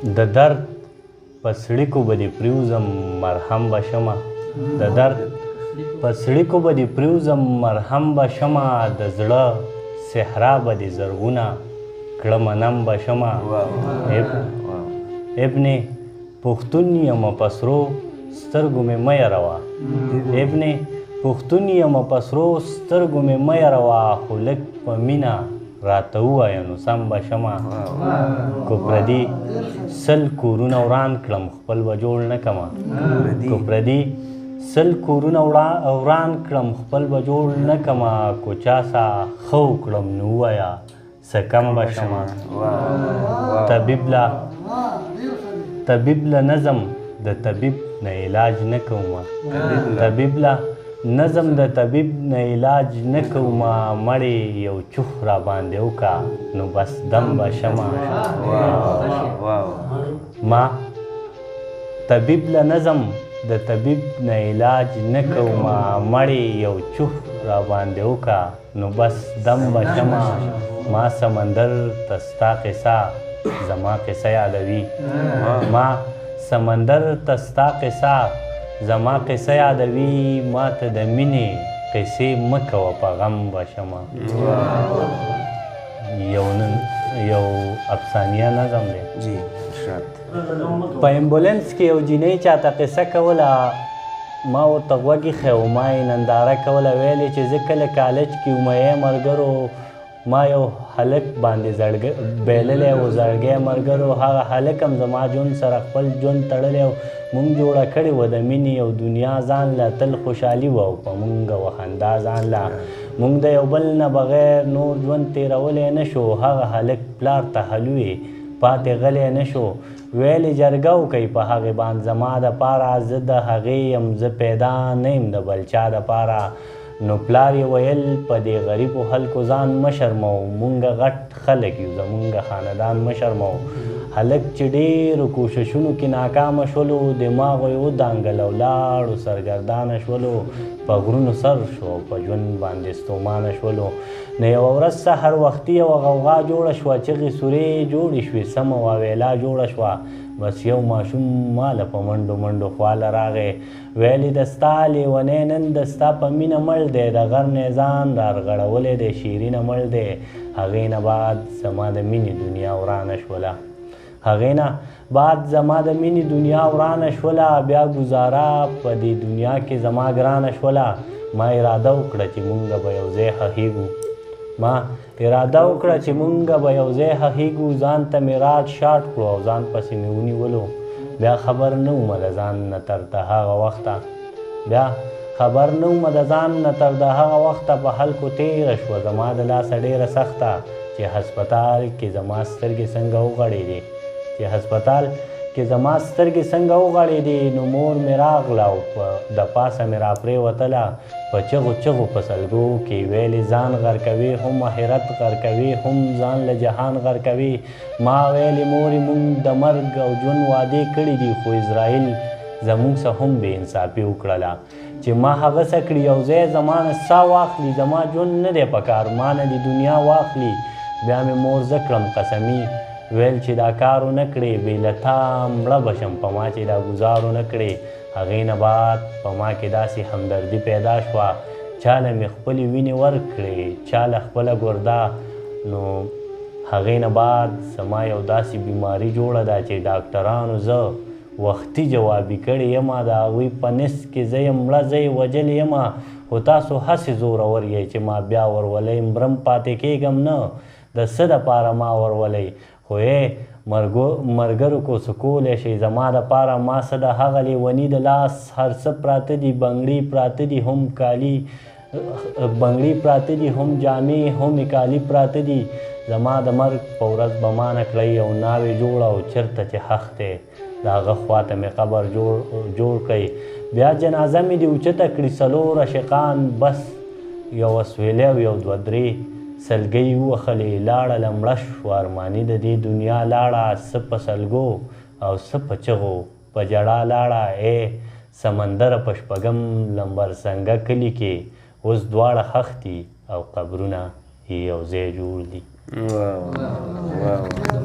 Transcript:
د درد په څړیکو به دې پرېوځم مرهم به شمه، د درد په څړیکو به دې پرېوځم مرهم به شمه، د زړه صحرا به دې زرغونه کړمه نم به شمه. ابن پښتون یمه په سرو سترګو مې مه یروه، ابن پښتون یمه په سرو سترګو مې مه یروه، خو لږ په مینه راته ووایه نو سم به شمه. که پردي 100 کورونه وران کړم خپل به جوړ نه کمه، که پردي 100 کورونه وران کړم خپل به جوړ نه کمه، که چا سا ښه وکړم نو ووایه څه کم به شمه. طبیب له نظم د طبیب نه علاج نه کومه، طبیب له نظم د طبیب نه علاج نه کومه، مړې یو چوخ را باندې وکا نو بس دم به شمه. ما طبیب له نظم د طبیب نه علاج نه کومه، مړې یو چوخ را باندې وکا نو بس دم به شمه. ما سمندر ته ستا قصه زما قصه یادوي، ما سمندر ته ستا قصه زما قصه یادوي، ما ته د مینې قصې مه کوه په غم به شمه. یو افسانیه نظم دی. جی ارشاد. په امبولانس کې یو جینۍ چاته قصه کوله، ما ورته غوږ ایښی و، ما یې ننداره کوله، ویل یې چې زه کله کالج کې وم ای ملګرو ما یو هلک باندې زړګی بېللی و، زړګی ملګرو هغه هلک هم زما ژوند سره خپل ژوند تړلی و، مونږ جوړه کړې وه د مینې او دنیا ځان له تل خوشحالي وه او په مونږ وه خندا ځان له، مونږ د یو بل نه بغیر نور ژوند تېرولی نه شو، هغه هلک پلار ته هلوې پاتې غلی نه شو، ویل یې جرګه وکئ په هغې باندې زما دپاره، زه د هغې یم زه پیدا نه یم د بل چا دپاره. نو پلار یې ویل په دې غریبو خلکو ځان مه شرموو، مونږ غټ خلک یو، زمونږ خاندان مه شرموو. هلک چې ډېرو کوششونو کې ناکامه شولو، دماغو یې ودانګل او لاړو سرګردانه شولو، په غرونو سر شو او په ژوند باندې ستومانه شولو. نو یوه ورځ سحر وختي یوه غوغا جوړه شوه، چغې سورې جوړې شوې، سمه واویلا جوړه شوه. بس یو ماشوم ماله په منډو منډو خواله راغی، ویل یې د ستا لیونی نن د ستا په مینه مړ دی، د غر نه یې ځان رارغړولی دی، شیرینه مړ دی. هغې نه بعد زما د مینې دنیا ورانه شوله، هغې نه بعد زما د مینې دنیا ورانه شوله، بیا ګزاره په دې دنیا کې زما ګرانه شوله. ما اراده وکړه چې مونږ به یو ځای ښخېږو، ما اراده وکړه چې مونږ به یو ځای ښخېږو، ځان ته مې راټ شاټ کړو او ځان پسې مې ونیولو. بیا خبر نه ومه د ځان نه تر د هغه وخته، بیا خبر نه ومه د ځان نه تر د هغه وخته، په خلکو تېره شوه زما د لاسه ډېره سخته، چې هسپتال کې زما سترګې څنګه وغړېدې، چې هسپتال کې زما سترګې څنګه وغړېدې. نو مور مې راغله او د پاسه مې راپرېوتله، په چغو چغو په سلګو کې ویلې ځان غرقوي هم آخرت غرقوي هم ځان له جهان غرقوي. ما ویلې مورې مونږ د مرګ او ژوند وعدې کړي دي، خو اسرائیل زمونږ څخه هم بې انصافي وکړله، چې ما هغه څه کړي یو ځای زما نه ساه واخلي، زما ژوند نه دی په کار، ما نه دې دنیا واخلي. بیا مې مور زه کړم قسمي، ویل چې دا کار ونه کړې بې له تا مړه به شم، په ما چې دا ګزار ونه کړې. هغې نه بعد په ما کې داسې همدردي پیدا شوه، چاله مې خپلې وینې ورکړې، چاله خپله ګرده. نو هغې نه بعد زما یو داسې بیماري جوړه ده چې ډاکټرانو زه وختي جوابي کړې یمه، د هغوی په نس کې زه یم مړه، زه یې وژلې یمه، خو تاسو هسې زورور یئ چې ما بیا ورولئ، مرم پاتې کېږم نه، د څه دپاره ما ورولئ؟ خو ای مرګرو کو څه کولی شئ زما دپاره؟ ما څه د هغه لیوني د لاس هر څه پراته دي، بنګړي پراته دي، هم کالي بنګړي پراته دي، هم جامې هم یې کالي پراته دي. زما د مرګ په ورځ به ما نه کړئ او ناوې جوړه او چېرته چې ښخ دی د هغه خواته مې قبر جوړ کړئ. بیا جنازه مې دې اوچته کړي 4 عاشقان، بس یوه سویلی او یو دوه درې سلګۍ ووهلې، لاړه مړه شوه ارماني د دې دنیا لاړه، څه په سلګو او څه په چغو په ژړا لاړه. ای سمندره په 6 لمبر څنګه کلي کې اوس دواړه ښخ دي او قبرونه یې یو ځای جوړ دي. واو واو.